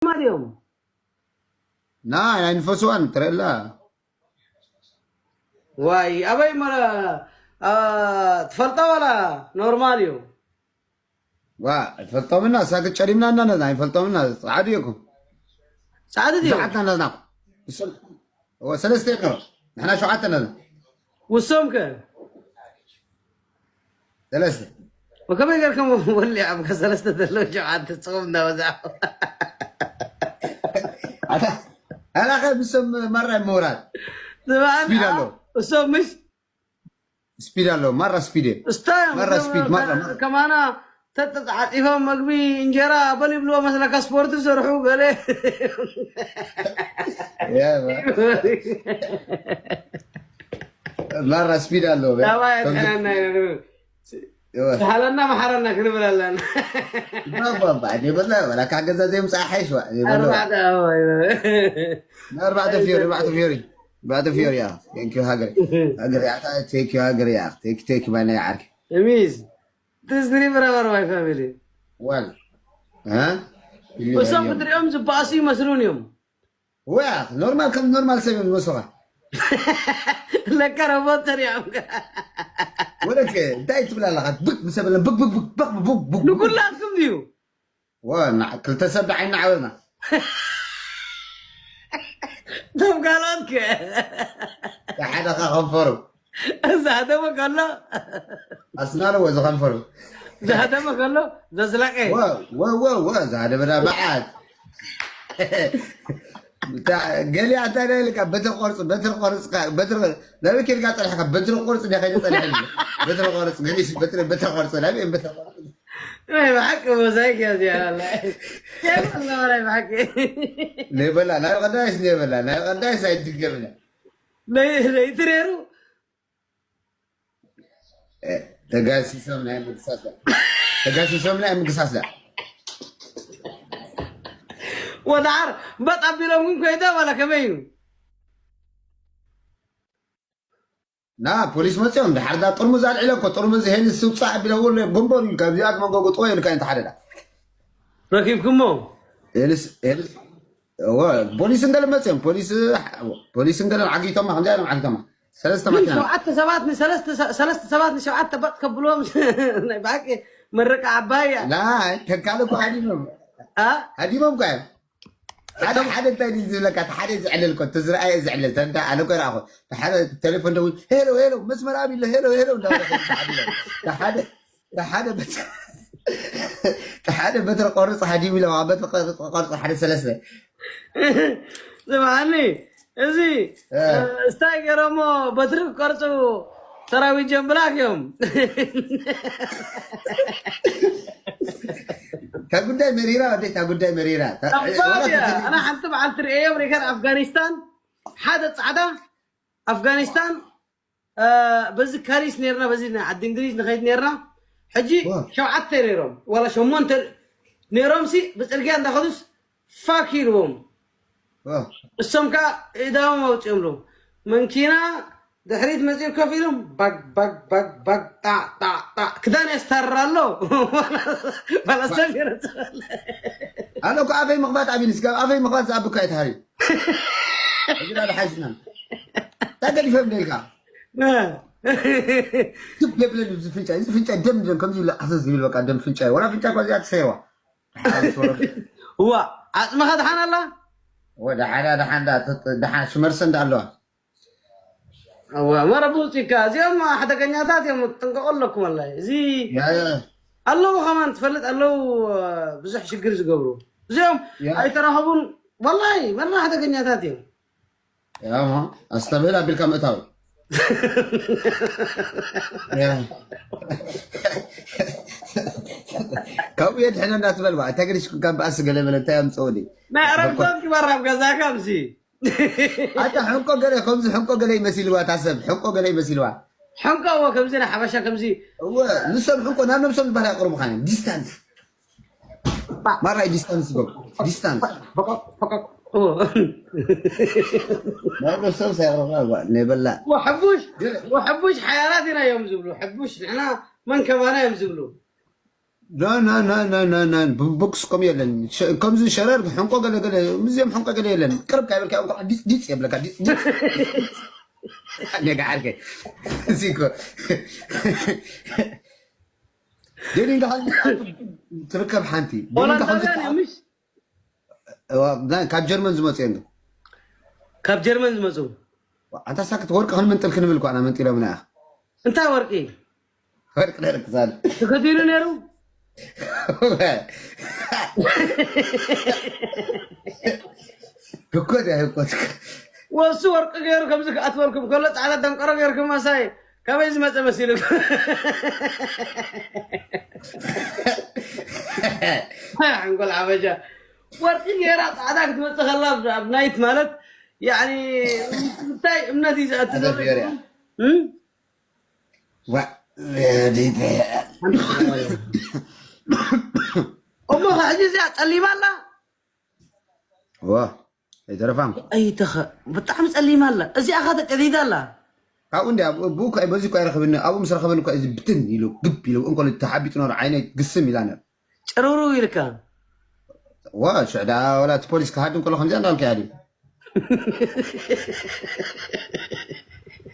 ማ ድዮም? ናይ ንፈስዋን ትረላ ዋይ ኣበይ መረ ትፈልጣ ዋላ ኖርማል እዩ። ዋ ፈልጦምና ሳክ ጨሪምና እና ነዛ ይፈልጦምና ጻዕዱ ይኩ ጻዕዱ ድዩ? ዛዓትና ነዛ ሰለስተ ነው። ንሕና ሸውዓተ ነዛ ውሶም ከ ሰለስተ ወከመይ ገርኩም ወሊ ኣብ ሰለስተ ዘሎ ሸውዓተ ጽኹም እንዳበዛ ኣታ ኣላኸ ብሶም ማራ ምሁራት ዝባን ስፒድ ኣሎ። እሶም ምሽ ስፒድ ኣሎ ማራ ስፒድ እዩ። እስታዮም ማራ ስፒድ ማራ ማራ ከማና ተተዓፂፎም መግቢ እንጀራ በል ይብልዎ መስለካ ስፖርት ዝሰርሑ ገለ ያ ባ- ማራ ስፒድ ኣሎ ያ። ዳባ ከምዚ- ያተናና ያ። ሰሃለና መሓረና ክንብል ኣለና። ባባ ባባ እኔ በላ ወላ ካገዛ ዘይምጻ ሓይሽ ዋ እኔ በላ ኣርባዕተ ኣበባ ኣርባዕተ ፊዮሪ ኣርባዕተ ፊዮሪ ኣርባዕተ ፊዮሪ ያ ቴንክ ዩ ሃገር ሃገር ያ ቴንክ ዩ ሃገር ያ ቴንክ ቴንክ ማና ያ ዓርኪ ሚዝ ትዝሪ ብረበር ማይ ፋሚሊ ዋል እ እሶም ክትሪኦም ዝበኣሱ ይመስሉን እዮም። ወያ ኖርማል ከም ኖርማል ሰብ እዮም ዝመስሉኻ። ለካ ረቦት ተሪኦም ወለከ እንታይ ትብል ኣለኻ? ብቅ ምሰበለ ብቅ ብቅ ብቅ ብቅ ብቅ ብቅ ብቅ ንኩላትኩም ድዩ? ወ ና ክልተ ሰብ ንዓይ እናዓበና እቶም ካልኦት ከ ሓደ ኸ ከንፈሩ ዝሃደመ ከሎ ኣስናለዎ ዝኸንፈሩ ዝሃደመ ከሎ ዘዝላቀ ወ ወ ወ ወ ዝሃደመና መዓት ገሊኣ እንታይ ናይ ኢልካ በትሪ ቆርፂ በትሪ ቆርፅካ በትሪ ናበይ ከይድካ ፀኒሕካ በትሪ ቆርፂ ዲኻ ከይደ ፀኒሐ በትሪ ቆርፂ ገሊስ በትሪ በትሪ ቆርፂ ናበይ በትሪ ቆርፂ ናይ ብሓቂ ሞዛይክ እያ እዚኣ ኣላ ናይ ብሓቂ ኔበላ ናይ ቀዳይስ ኔበላ ናይ ቀዳይስ ኣይድገምና ለይትሬሩ ተጋሲሶም ናይ ምግሳስ ተጋሲሶም ናይ ምግሳስ ወድዓር በጥ ኣቢሎም ግን ኮይደ ዋላ ከመይ እዩ ና ፖሊስ መፅኦም ድሓር ዳ ጥርሙዝ ኣልዒለ እኮ ጥርሙዝ ሄልስ ውፃእ ኣቢለዎ ኣሎ ጎንበሩ ኢልካ እዚኣ መጎጎ ጥወ ኢልካ እንተ ሓደዳ ረኪብኩሞ ሄልስ ሄልስ እወ ፖሊስ እንገለ መፅኦም ፖሊስ ፖሊስ እንገለ ዓጊቶማ ከምዚኣ ኢሎም ዓጊቶማ ሰለስተ ግን መኪና ሸውዓተ ሰባት ንሰለስተ ሰ- ሰለስተ ሰባት ንሸውዓተ በጥ ከብልዎም ናይ ብሓቂ መረቃ ዓባይ እያ ላ ከካል እኮ ሃዲሞም አ? ሃዲሞም እኮ እዮም ሓደ ሓደ እንታይ ድዩ ዝብለካ እቲ ሓደ ዝዕልል እኮ እቲ ዝረኣየ ዝዕልል ተንታ ኣነ እኮ ይረኣኹ ሓደ ቴሌፎን ደው ሄሎ ሄሎ መስመር ኣብ ኢሎ ሄሎ ሄሎ እንዳበለ ሓደ ሓደ በትሪ ቆርፅ ሃዲም ኢሎም ኣብ በትሪ ቆርፅ ሓደ ሰለስተ ስምዓኒ እዚ እ። እስታይ ገይሮሞ በትሪ ክቀርፁ ሰራዊት ጀምብላክ እዮም እታ ጉዳይ መሪራ ወደ እታ ጉዳይ መሪራ እታ- ጠባብ ወላ እያ እታ- ኣና ሓንቲ በዓል ትርእየዮም ሪከን ኣፍጋኒስታን ሓደ ፃዕዳ ኣፍጋኒስታን እ፣ በዚ ካሪስ ነርና በዚ ናይ ዓዲ እንግሊዝ ንኸይድ ነርና ሕጂ ዋ። ሸውዓተ ነይሮም ዋላ ሸሞንተ ነይሮም ሲ ብፅርግያ እንዳኸዱስ ፋክ ኢልዎም ዋ። እሶም ከዓ እዳዎም ኣውፅኦም ሎ መንኪና ድሕሪት መፂኡ ከፍ ኢሎም ባግ ባግ ባግ ባግ ጣዕ ጣዕ ጣዕ ክዳን የስታርር ኣሎ ባላሰብ ይረፅለ ኣነ እኮ ኣፈይ ምኽፋት ኣቢኒ ስጋ ኣፈይ ምኽፋት ዝኣብ እኮ ኣይተሃሪ እግራ ድሓሽና እንታይ ገዲፈም ደልካ ትብ የብለኒ እዚ ፍንጫ እዚ ፍንጫ ደም ደም ከምዚ ኢሉ ኣሰስ ዝብል በቃ ደም ፍንጫ ወላ ፍንጫ እኳ እዚኣ ትሰየዋ እዋ ዓፅምኻ ድሓን ኣላ ወደ ሓደ ደሓን ደሓን ሽመርሰ እንዳ ኣለዋ እዋ መረብ ውፅኢካ እዚኦም ሓደገኛታት እዮም ጥንቀቆ ኣለኩም ኣላይ እዚ ኣለዉ ከማን ትፈልጥ ኣለዉ ብዙሕ ሽግር ዝገብሩ እዚኦም ያ። ኣይተራኸቡን ወላይ መራ ሓደገኛታት እዮም ያማ ኣስተብህል ኣቢልካ ምእታው ያ። ካብኡ የድሕነና ትበል ባ እንታይ ገዲሽ ካብ በኣስ ገለ በለ እንታይ ኣምፀውኒ ናይ ዕረፍቶም ክበራብ ገዛካ ምሲ ኣታ ሕንቆ ገለ ከምዚ ሕንቆ ገለ ይመሲልዋ እታ ሰብ ሕንቆ ገለ ይመሲልዋ ሕንቆ እዎ ከምዚ ናይ ሓበሻ ከምዚ እወ ንሶም ሕንቆ ናብ ነብሶም ዝበሃል ኣቅርቡካ ዲስታንስ ማራይ ዲስታንስ ይገብሩ ዲስታንስ እዎ ናብ ነብሶም ሳይቅርቡካ ነበላ ወሐቡሽ ወሐቡሽ ሓያላት ኢና እዮም ዝብሉ ሕቡሽ ንሕና መን ከባና እዮም ዝብሉ ና ና ና ና ና ና ብቦክስ ከም የለን። ሸ- ከምዚ ሸረር ሕንቆ ገለ ገለ ምስዚኦም ሕንቆ ገለ የለን። ቅርብ ካይበልካ እንኳ ዲጽ ዲጽ የብለካ ዲጽ ዲጽ። ኔጋ ዓርከይ እዚ እኮ ዴኒንጋ ትርከብ ሓንቲ ዴኒንጋ ከምዚ ሆላንዳውያን እዮም፣ ምሽ? ካብ ጀርመን ዝመፁ እዮም። ካብ ጀርመን ዝመፁ። ኣንታ ሳክት ወርቂ ክንምንጥል ክንብል እኳ ኢና መንጢሎምና። ኢኻ እንታይ ወርቂ? ወርቂ ነርክሳል ተከዲኑ ነሩ። ህኮት ያ ህኮት። ወሱ ወርቂ ገይሩ ከምዚ ክኣትወልኩም ከሎ ፃዕዳ ደንቀሮ ገይርኩም መሳይ። ካበይ ዝመፀ መሲሉ? ሓንጎል ሓበሻ። ወርቂ ገይራ ፃዕዳ ክትመፅእ ከላ ኣብ ናይት ማለት ያኒ እንታይ እምነት እዩ ዝኣቲ ዘሎ? እም? እሞ ከሕጂ እዚኣ ፀሊማ ኣላ። ዋ ኣይተረፋም። ኣይተኸ ብጣዕሚ ፀሊማ ኣላ። እዚኣ ኸ ተቀዲዳ ኣላ። ካብኡ እንዲ ብኡ እኳ በዚ እኳ ይረኽብኒ ኣብኡ ምስ ረኸበኒ እኳ እዚ ብትን ኢሉ ግብ ኢሉ እንኮሎ ተሓቢጡ ነሩ ዓይነይ ግስም ኢላ ነር። ጨረውረው ኢልካ። ዋ ሽዕዳ ወላ እቲ ፖሊስ ክሃድም ከሎ ከምዚኣ እንዳልካ እያ ድዩ?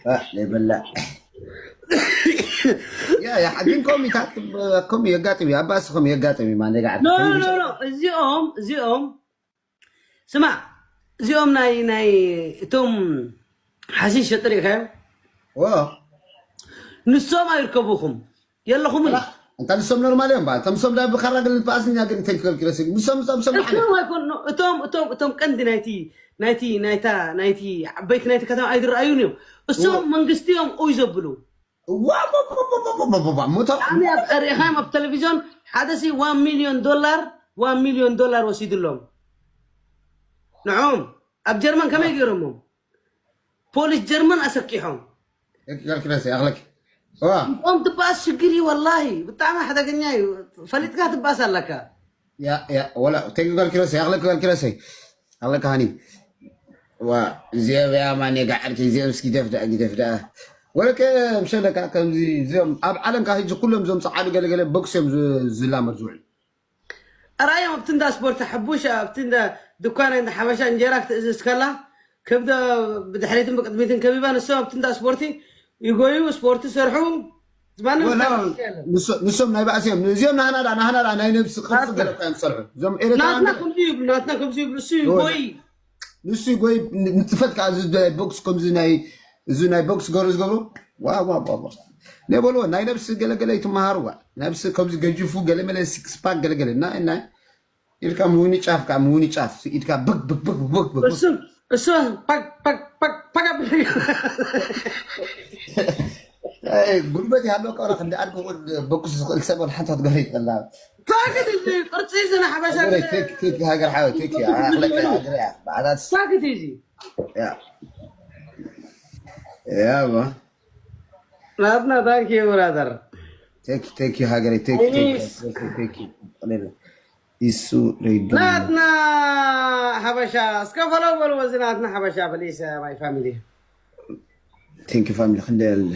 አ፣ ዘይበላ። ያ ያ ግን ኮሚታት ኮሚ የጋጥም እዩ ኣባስ ኮሚ የጋጥም እዩ ማን ደጋ ኖ ኖ ኖ ኖ እዚኦም እዚኦም ስማ እዚኦም ናይ ናይ እቶም ሓሺሽ ሸጥሪካዮም ዎ ንሶም ኣይርከቡኹም የለኹምን። እንታ ንሶም ኖርማል እዮም ባ እቶም ሶም ዳ ብኻራ ግን ንበኣስኛ ግን ተንክከልኪረስ ንሶም ንሶም ሶም ሓደ እቶም ኣይኮን እቶም እቶም እቶም ቀንዲ ናይቲ ናይቲ ናይታ ናይቲ ዓበይቲ ናይቲ ከተማ ኣይዝረኣዩን እዮም። እሶም መንግስቲ እዮም ኡይ ዘብሉ። ዋ ዋ ዋ ዋ ዋ ዋ ዋ ሞታ ብጣዕሚ ኣብ ሪኢኻዮም ኣብ ቴሌቪዥን ሓደ ሲ ዋን ሚልዮን ዶላር ዋን ሚልዮን ዶላር ወሲድሎም። ንዖም ኣብ ጀርመን ከመይ ገይሮሞም? ፖሊስ ጀርመን ኣሰኪሖም። እክልክለሰ ኣኽለክ ዋ እዚኦም ትበኣስ ሽግር እዩ ወላሂ ብጣዕሚ ሓደገኛ እዩ። ፈሊጥካ ትበኣስ ኣለካ። ያ ያ ወላ ቴክ ጓል ኪሮሰይ ኣኽለክ ጓል ኪሮሰይ ኣኽለክ ሃኒ ዋ እዚኦም ያማን የጋዕርኪ እዚኦም እስኪ ደፍ ደኣ ግደፍ ደኣ ወለከ ምሸለካ ከምዚ እዚኦም ኣብ ዓለምካ ህጂ ኩሎም እዞም ጸዓዱ ገለገለ ቦክስ እዮም ዝ- ዝላመድ ዝውዕል። ኣርኣዮም ኣብቲ እንዳ ስፖርቲ ሓቡሽ ኣብቲ እንዳ ድኳን እንዳ ሓበሻ እንጀራ ክትእዝዝ ከላ ከብዶ ብድሕሪትን ብቅድሚትን ከቢባ ንሶም ኣብቲ እንዳ ስፖርቲ ይጎዩ ስፖርቲ ሰርሑ። ማንም ወላ ዝሰርሕ የለን። ንሶ- ንሶም ናይ ባእሲ እዮም እዚኦም ናህና ዳ ናህና ዳ ናይ ነብሲ ቅርፂ ናትና- ገለ እኮ እዮም ዝሰርሑ እዞም ኤርትራውያን ናትና ገለ- ከምዚ ይብሉ ናትና ከምዚ ይብሉ እሱ ይጎይ ንሱ ይጎይ ንጥፈት ከዓ እዚ ናይ ቦክስ ከምዚ ናይ እዚ ናይ ቦክስ ገሩ ዝገብሩ ዋ ዋ ዋ ዋ ናይ በልዎ ናይ ነብሲ ገለገለ ይትመሃሩ ዋ ነብሲ ከምዚ ገጅፉ ገለመለ ሲክስ ፓክ ገለገለ እና እና ኢልካ ምውኒ ጫፍ ከዓ ምውኒ ጫፍ ኢድካ ብግ ብግ ብግ ብግ ብግ እሱ እሱ ፓክ ፓክ ፓክ ፓክ ኣብል ጉልበት ያለው ቀረ ክንዲ ኣድክ በኩስ ዝኽእል ሰብ ሓንታት ገረ ይጠላ ታክት እዚ ቅርፂ እዚ ንሓበሻ ቴክ ቴክ ሃገር ሓወ ቴክ ኣኽለካ ሃገር እያ በዓላት ታክት እዚ ያ ያ ባ ናትና ታንኪ ብራዘር ቴክ ቴክ ሃገር ቴክ ቴክ ቴክ ኢሱ ሬድዮ ናትና ሓበሻ እስከ ፈለው በልዎ እዚ ናትና ሓበሻ በሊሰ ማይ ፋሚሊ ቴንክ ዩ ፋሚሊ ክንደይ ኣለ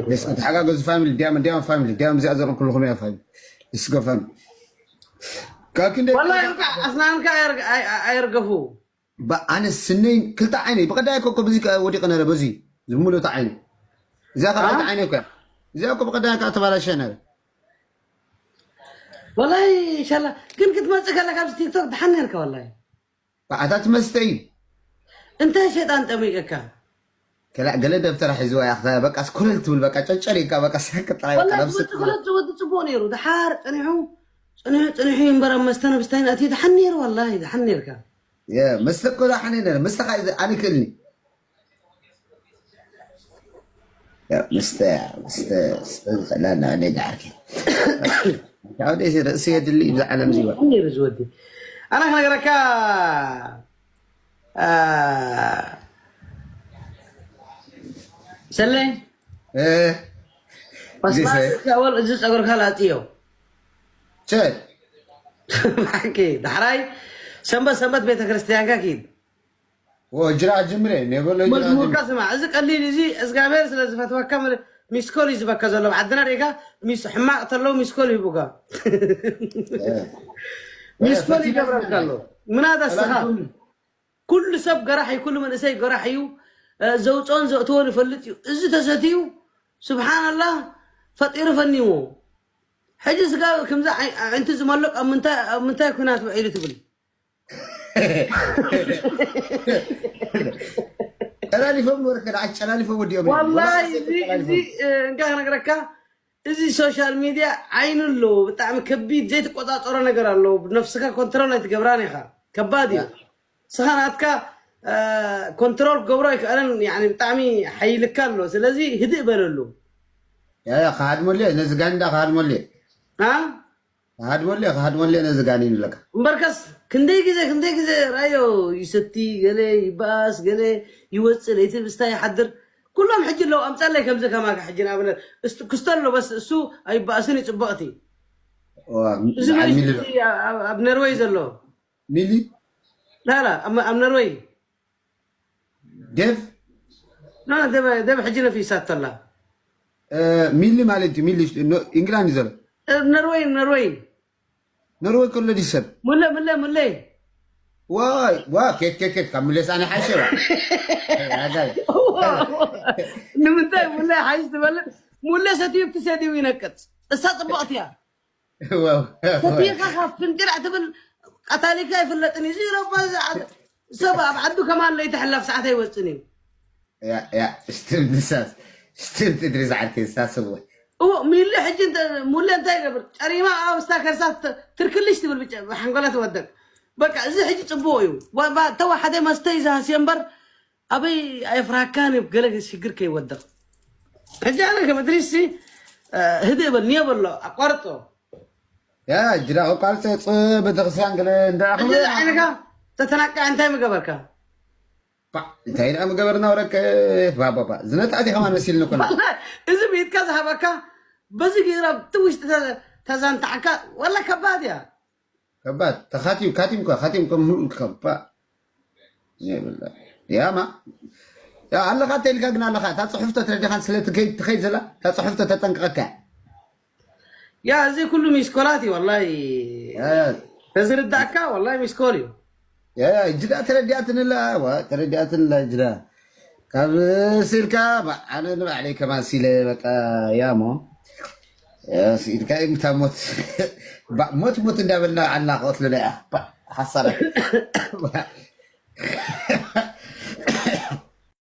ደስ ተሓጋገዙ ፋሚሊ ዲያም ዲያም ፋሚሊ ዲያም እዚኣ ዘርኩልኩም እያ ፋሚሊ እስከ ፋሚሊ ካብ ክንደይ ወላሂ እንኳ ኣስናንካ ኣየርገፉ ኣነ ስነይ ክልተ ዓይነይ ብቀዳይ ኮኮ በዚ ወዲቀ ነረ በዚ ዝሙሉተ ዓይነይ እዚኣ ካብ ዓይነይ ኮ እዚኣ ኮ ብቀዳይ ከዓ ተባላሸ ነረ ወላይ ሻላ ግን ክትመፅእ ከለካ ኣብዚ ቲክቶክ ድሓን ነርካ ወላይ ኣታ ትመስተ እዩ እንታይ ሸጣን ጠሚቀካ ከላ ገለ ደብተራ ሒዝዋ እያ ክታ በቃ ስኮለል ትብል በቃ ጨጨር ይካ በቃ ሳክ ጥራይ በቃ ወላይ ነብስ ትምህርቲ ክለት ዝወዲ ፅቡቅ ነይሩ ድሓር ፀኒሑ ፀኒሑ ፀኒሑ እምበር ኣብ መስተ ነብስታይ ናእትዩ ድሓን ነይሩ ወላይ ድሓን ነይርካ መስተ እኮ ዳሓን ነረ መስተ ካይ ኣነ ክእልኒ መስተ መስተ ዝኽእላ እና እኔ ጋር ወደ ርእሲ የድሊ ብዛ ዓለም ዚወ ነይሩ ዝወዲ ኣና ክነገረካ ሰለ ወል እዚ ፀጉርካ ላፅዮ ቸ ዳሕራይ ሰንበት ሰንበት ቤተክርስትያንካ ኪድ ወጅራ ጅምሬ ኔበሎ ጅራ መዝሙርካ ጅምሬ። ስማዕ፣ እዚ ቀሊል እዚ እግዚኣብሔር ስለ ዝፈትወካ ምል- ሚስኮል እዩ ዝበካ ዘሎ። ዓድና ሪእካ ሚስ ሕማቕ ተለው ሚስኮል ይቡጋ። ሚስኮል ይገብረካ ኣሎ። ምናዳ ስኻ ኩሉ ሰብ ገራሕ እዩ፣ ኩሉ መንእሰይ ገራሕ እዩ። ዘውፅኦን ዘእትዎን ይፈልጥ እዩ። እዚ ተሰትዩ ስብሓንላህ ፈጢሩ ፈኒዎ። ሕጂ ስጋ ከምዚ ኣዒንቲ ዝመልቕ ኣብ ምንታይ ኩናት ውዒሉ ትብል? ጨላሊፎም ወርከ ጨላሊፎም ወዲኦም። ወላሂ እዚ እዚ እንካ ክነግረካ፣ እዚ ሶሻል ሚድያ ዓይኑ ኣለዎ። ብጣዕሚ ከቢድ ዘይትቆፃፀሮ ነገር ኣለዎ። ነፍስካ ኮንትሮል ኣይትገብራን ኢኻ። ከባድ እዩ። ስኻ ናትካ ኮንትሮል ክገብሮ ኣይክእለን። ብጣዕሚ ሓይልካ ኣሎ። ስለዚ ህድእ በለሉ። ክሃድመሉ ነዚ ጋንዳ ክሃድመሉ። ክሃድመሉ ክሃድመሉ ነዚ ጋኒን ኣለካ። እምበርከስ ክንደይ ግዜ ክንደይ ግዜ ራዮ ይሰቲ፣ ገለ ይባስ፣ ገለ ይወፅእ፣ ለይቲ ብስታ ይሓድር። ኩሎም ሕጂ ኣለዉ። ኣምፀለይ ከምዚ ከማካ ሕጂ ንኣብነት ክስቶ ኣሎ። በስ እሱ ኣይባእስን እዩ። ፅቡቕቲ እዚ መሪሽ ኣብ ነርወይ ዘሎ ሚሊ ላላ ኣብ ነርወይ ዴቭ ደብ ሕጂ ነፊሳት ተላ ሚሊ ማለት እዩ። ሚሊ ኢንግላንድ እዩ ዘሎ። ነርወይ ነርወይ ነርወይ ከሎ ድዩ ሰብ ሙለ ሙለ ሙለ ዋይ ዋ ኬት ኬት ኬት ካብ ሙሌስ ኣነ ሓሸ ንምንታይ ሙለ ሓይሽ ትበልጥ? ሙለ ሰትዩ ብቲ ሰትዩ ይነቅፅ። እሳ ፅቡቕቲ እያ። ሰትይካ ካብ ፍንቅልዕ ትብል ቀታሊካ ይፍለጥን እዩ። እዚ ረባ ሰብ ኣብ ዓዱ ከማን ለይተሕላፍ ሰዓት ኣይወፅን እዩ። ስትብ ንሳስ ስትብ ትድሪ ዝዓርከ ሳስወ እዎ ሚሊ ሕጂ እንተ- ሙሌ እንታይ ይገብር? ጨሪማ ኣብ ስታ ከርሳ ት- ትርክልሽ ትብል ብጨ- ብሓንጎላ ትወደቅ። በቃ እዚ ሕጂ ፅቡቅ እዩ። ዋ- ባ- ተዋ ሓደ መስተ ይዝሃስዮ እምበር ኣበይ ኣይፍራካን እዩ ገለ ሽግር ከይወደቅ። ሕጂ ኣነ ከመድሪሲ ህድእ በል ንዮ በሎ ኣቋርጦ። ያ ጅዳ ቋርፀ ቤተክርስትያን ገለ እንዳ ሕጂ ዓይንካ ተተናቀ እንታይ ምገበርካ? እንታይ ደኣ ምገበርና ወረቀ ባባባ ዝነጣት ከማን መሲልኒ ኮነ እዚ ብኢድካ ዝሃበካ በዚ ገይራ ብቲ ውሽጢ ተ- ተዛንታዕካ ወላ ከባድ እያ። ከባድ ተኻቲም ካቲምካ ካቲምካ ምሉእ ከባ የብላ ያማ ያ ኣለኻ ተልካ ግን ኣለኻ እታ ፅሑፍ ተትረዲኻን ስለ ትከይድ ትኸይድ ዘላ እታ ፅሑፍ ተተጠንቀቐካ ያ እዚ ኩሉ ሚስኮላት እዩ ወላሂ ተዝርዳእካ ወላሂ ሚስኮል እዩ። እጅዳ ተረዲኣትንላ ዋ ተረዲኣትንላ እጅዳ ካብ ስልካ ኣነ ንባዕለይ ከማን ሲለ በቃ ያሞ ስኢድካ ምታ ሞት ሞት ሞት እንዳበልና ኣና ቀትልና እያ ሓሳረ